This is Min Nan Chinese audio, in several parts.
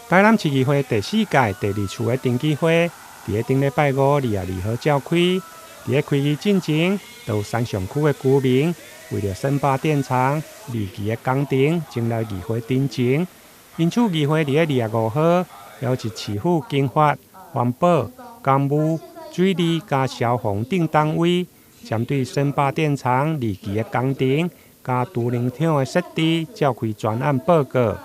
台南市議會第四屆第二次的定期會，佇咧頂禮拜五22號召開。佇咧開議進前，就有山上區的居民為著森壩電廠二期的工程前來議會陳情。因此，議會佇咧25號邀集市府經發、環保、工務、水利佮消防等單位，針對森壩電廠二期的工程佮儲能場的設置召開專案報告。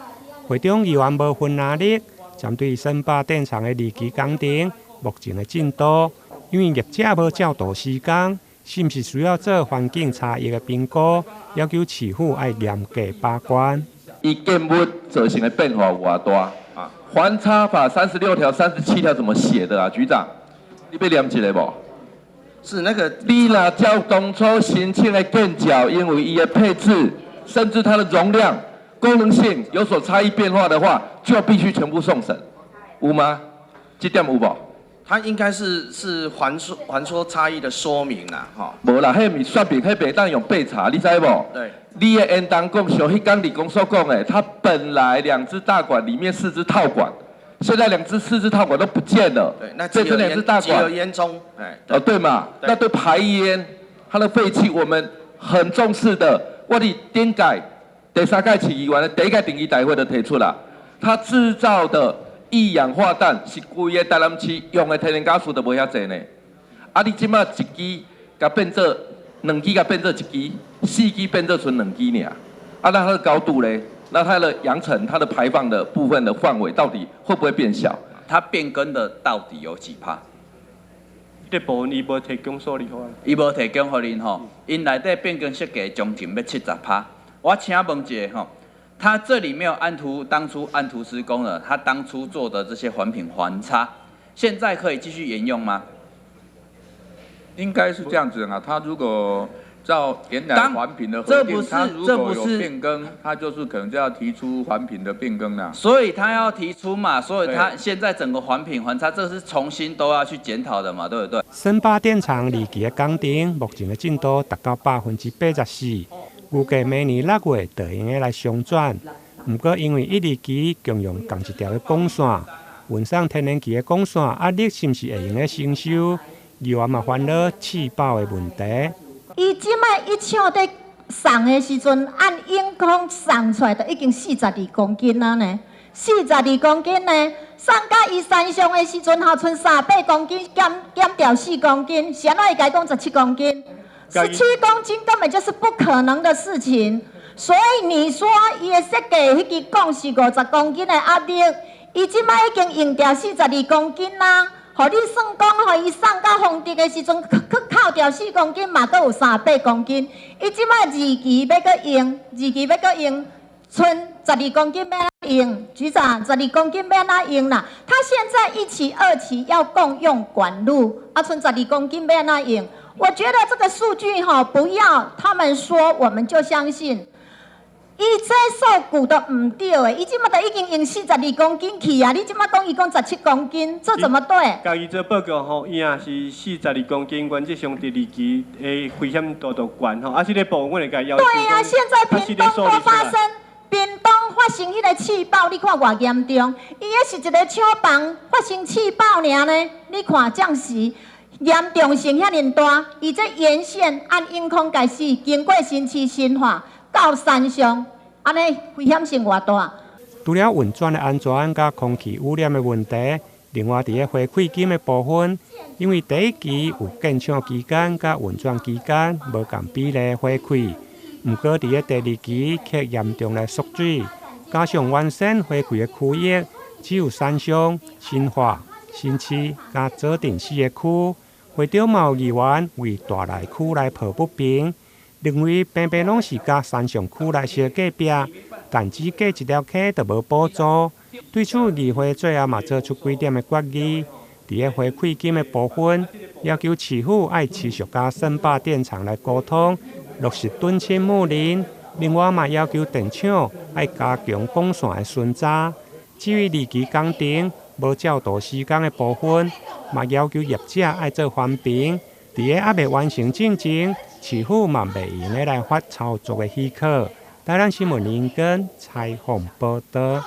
會中議員無分藍綠，針對森壩電廠的二期工程目前的進度，因為業者無照圖施工，是毋是需要做環境差異的評估，要求市府愛嚴格把關。伊建物造成的變化有偌大？環差法36條、37條怎麼寫的啊？局長，你欲念一下無？是那個。你若照當初申請的建造，因為伊的配置，甚至它的容量、功能性有所差異變化的話，就必須全部送審，有嗎？這點有無？它應該是環說差異的說明啦，吼。無啦，彼毋是說明，彼袂當用備查，你知無？對。你的應當講，像彼工李工所講的，它本來兩支大管裡面四支套管，現在兩支四支套管都不見了。對，那這兩支大管。只有煙囪，哎。哦，對嘛？那對排煙，它的廢氣，我們很重視的。我佇頂屆第三屆市議員的第一屆定期大會就提出啦，它製造的一氧化氮是規个台南市用的天然瓦斯都無遐濟呢。啊，你這馬一支共變做兩支，共變做一支，四支變做賰兩支爾。啊，那它的高度咧？那它的揚塵、它的排放的部分的範圍到底會不會變小？它變更的到底有幾趴？這部分伊無提供數字予我。伊無提供予恁吼，𪜶內底變更設計將近欲70趴。我請問一下吼，他這裡沒有按圖當初按圖施工的，他當初做的這些環評環差，現在可以繼續沿用嗎？應該是這樣子啊，他如果照原來環評的核定，他如果有變更，他就是可能就要提出環評的變更啦。所以他要提出嘛，所以他現在整個環評環差，這是重新都要去檢討的嘛，對不對？森壩電廠二期的工程目前的進度達到84%，預計明年6月就會用得來商轉。毋過因為一二期共用仝一條的管線，運送天然氣的管線壓力是毋是會用得承受？議員嘛煩惱氣爆的問題。伊這擺一廠佇送的時陣，按永康送出來就已經42公斤啊呢，四十二公斤呢，送到伊山上的時陣，吼，賰38公斤，減掉4公斤，是按怎伊共講十七公斤？十七公斤根本就是不可能的事情。所以你說伊的設計，彼支講是50公斤的壓力，伊這擺已經用掉四十二公斤啦。予你算講，予伊送到豐澤的時陣，去扣掉四公斤，嘛閣有38公斤。伊這擺二期欲閣用，二期欲閣用，賰十二公斤欲按怎用？局長，十二公斤欲按怎用啦？他現在一期、二期要共用管路，啊，賰十二公斤欲按怎用？我覺得這個數據吼，不要他們說我們就相信。伊這數據都毋對的，伊這馬都已經用四十二公斤去啊！你這馬講伊講十七公斤，這怎麼對？共伊做報告吼，伊也是四十二公斤，原則上第二期的危險度就懸吼，啊，這個部分阮會共伊要求。對啊，現在屏東都發生，屏東發生彼個氣爆，你看偌嚴重？伊彼是一个廠房發生氣爆爾呢，你看這樣時嚴重性遐爾大，伊這沿線按永康開始經過新市新化到山上，按呢危險性偌大？除了運轉的安全佮空氣污染的問題，另外佇咧回饋金的部分，因為第一期有建廠期間佮運轉期間無仝比例回饋，毋過佇咧第二期卻嚴重來縮水，加上原先回饋的區域只有山上、新化、新市佮左鎮四个區，會長嘛有議員為大內區來抱不平，認為平平攏是佮山上區來相隔壁，但只過一條溪就無補助。對此，議會最後嘛做出幾點的決議，佇咧回饋金的部分，要求市府愛持續佮森壩電廠來溝通，落實敦親睦鄰。另外嘛要求電廠愛加強管線的巡查。至於二期工程無照圖施工的部分，嘛要求業者愛做環評。佇咧猶未完成進前，市府嘛袂用得來發操作的許可。台南新聞林根採訪報導。